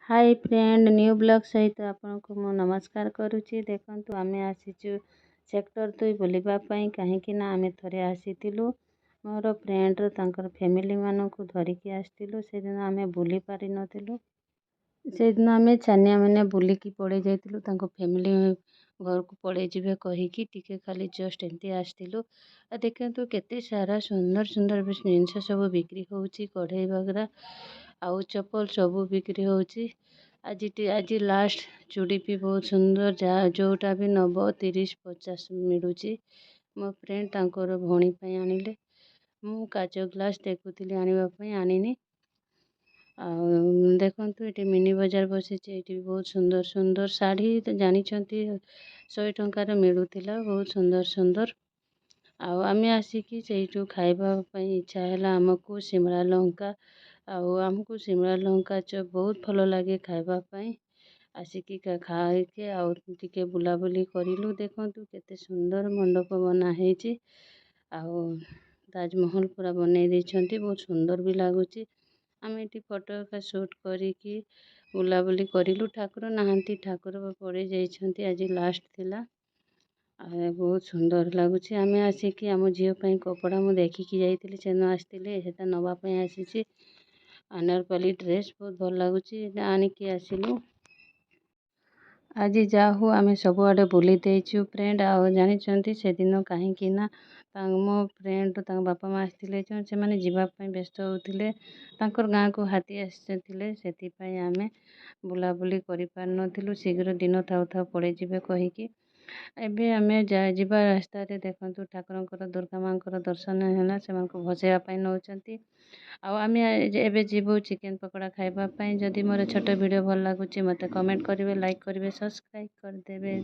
High friend, new blog ସହିତ ଆପଣଙ୍କୁ ମୁଁ ନମସ୍କାର କରୁଛି। ଦେଖନ୍ତୁ, ଆମେ ଆସିଛୁ ସେକ୍ଟର 2 ବୁଲିବା ପାଇଁ, କାହିଁକି ନା ଆମେ ଥରେ ଆସିଥିଲୁ, ମୋର ଫ୍ରେଣ୍ଡର ତାଙ୍କର ଫ୍ୟାମିଲିମାନଙ୍କୁ ଧରିକି ଆସିଥିଲୁ। ସେଦିନ ଆମେ ବୁଲି ପାରିନଥିଲୁ। ସେଦିନ ଆମେ ଛାନିଆ ମାନେ ବୁଲିକି ପଳେଇ ଯାଇଥିଲୁ, ତାଙ୍କ ଫ୍ୟାମିଲି ଘରକୁ ପଳେଇ ଯିବେ କହିକି। ଟିକେ ଖାଲି ଜଷ୍ଟ ଏମିତି ଆସିଥିଲୁ। ଆଉ ଦେଖନ୍ତୁ, କେତେ ସାରା ସୁନ୍ଦର ସୁନ୍ଦର ଜିନିଷ ସବୁ ବିକ୍ରି ହେଉଛି। କଢ଼େଇ ବଗେରା ଆଉ ଚପଲ ସବୁ ବିକ୍ରି ହେଉଛି। ଆଜି ଲାଷ୍ଟ। ଚୁଡ଼ି ବି ବହୁତ ସୁନ୍ଦର, ଯାହା ଯେଉଁଟା ବି ନେବ 30-50 ମିଳୁଛି। ମୋ ଫ୍ରେଣ୍ଡ ତାଙ୍କର ଭଉଣୀ ପାଇଁ ଆଣିଲେ। ମୁଁ କାଚ ଗ୍ଲାସ୍ ଦେଖୁଥିଲି ଆଣିବା ପାଇଁ, ଆଣିନି। ଆଉ ଦେଖନ୍ତୁ, ଏଠି ମିନି ବଜାର ବସିଛି। ଏଠି ବି ବହୁତ ସୁନ୍ଦର ସୁନ୍ଦର ଶାଢ଼ୀ ତ ଜାଣିଛନ୍ତି, 100 ଟଙ୍କାରେ ମିଳୁଥିଲା, ବହୁତ ସୁନ୍ଦର ସୁନ୍ଦର। ଆଉ ଆମେ ଆସିକି ସେଇଠୁ ଖାଇବା ପାଇଁ ଇଚ୍ଛା ହେଲା ଆମକୁ ସିମଳା ଲଙ୍କା। ଆଉ ଆମକୁ ସିମଳା ଲଙ୍କା ଚପ୍ ବହୁତ ଭଲ ଲାଗେ ଖାଇବା ପାଇଁ। ଆସିକି ଖାଇକି ଆଉ ଟିକେ ବୁଲାବୁଲି କରିଲୁ। ଦେଖନ୍ତୁ, କେତେ ସୁନ୍ଦର ମଣ୍ଡପ ବନା ହେଇଛି ଆଉ ତାଜମହଲ ପୁରା ବନେଇ ଦେଇଛନ୍ତି। ବହୁତ ସୁନ୍ଦର ବି ଲାଗୁଛି। ଆମେ ଏଠି ଫଟୋ ଏକା ସୁଟ୍ କରିକି ବୁଲାବୁଲି କରିଲୁ। ଠାକୁର ନାହାନ୍ତି, ଠାକୁର ପଳେଇ ଯାଇଛନ୍ତି। ଆଜି ଲାଷ୍ଟ ଥିଲା। ଆଉ ବହୁତ ସୁନ୍ଦର ଲାଗୁଛି। ଆମେ ଆସିକି ଆମ ଝିଅ ପାଇଁ କପଡ଼ା ମୁଁ ଦେଖିକି ଯାଇଥିଲି, ସେଦିନ ଆସିଥିଲି, ସେଟା ନେବା ପାଇଁ ଆସିଛି। ଅନାରକଲି ଡ୍ରେସ୍ ବହୁତ ଭଲ ଲାଗୁଛି, ଏଇଟା ଆଣିକି ଆସିଲୁ। ଆଜି ଯାହା ହଉ, ଆମେ ସବୁଆଡ଼େ ବୁଲି ଦେଇଛୁ ଫ୍ରେଣ୍ଡ। ଆଉ ଜାଣିଛନ୍ତି, ସେଦିନ କାହିଁକି ନା ମୋ ଫ୍ରେଣ୍ଡ ତାଙ୍କ ବାପା ମା' ଆସିଥିଲେ, ଯେଉଁ ସେମାନେ ଯିବା ପାଇଁ ବ୍ୟସ୍ତ ହେଉଥିଲେ, ତାଙ୍କର ଗାଁକୁ ହାତୀ ଆସିଥିଲେ, ସେଥିପାଇଁ ଆମେ ବୁଲାବୁଲି କରିପାରିନଥିଲୁ। ଶୀଘ୍ର ଦିନ ଥାଉ ଥାଉ ପଳେଇଯିବେ କହିକି। ଏବେ ଆମେ ଯିବା ରାସ୍ତାରେ ଦେଖନ୍ତୁ, ଠାକୁରଙ୍କର, ଦୁର୍ଗା ମାଆଙ୍କର ଦର୍ଶନ ହେଲା। ସେମାନଙ୍କୁ ଭସେଇବା ପାଇଁ ନେଉଛନ୍ତି। ଆଉ ଆମେ ଏବେ ଯିବୁ ଚିକେନ୍ ପକୋଡ଼ା ଖାଇବା ପାଇଁ। ଯଦି ମୋର ଛୋଟ ଭିଡ଼ିଓ ଭଲ ଲାଗୁଛି, ମୋତେ କମେଣ୍ଟ କରିବେ, ଲାଇକ୍ କରିବେ, ସବସ୍କ୍ରାଇବ୍ କରିଦେବେ।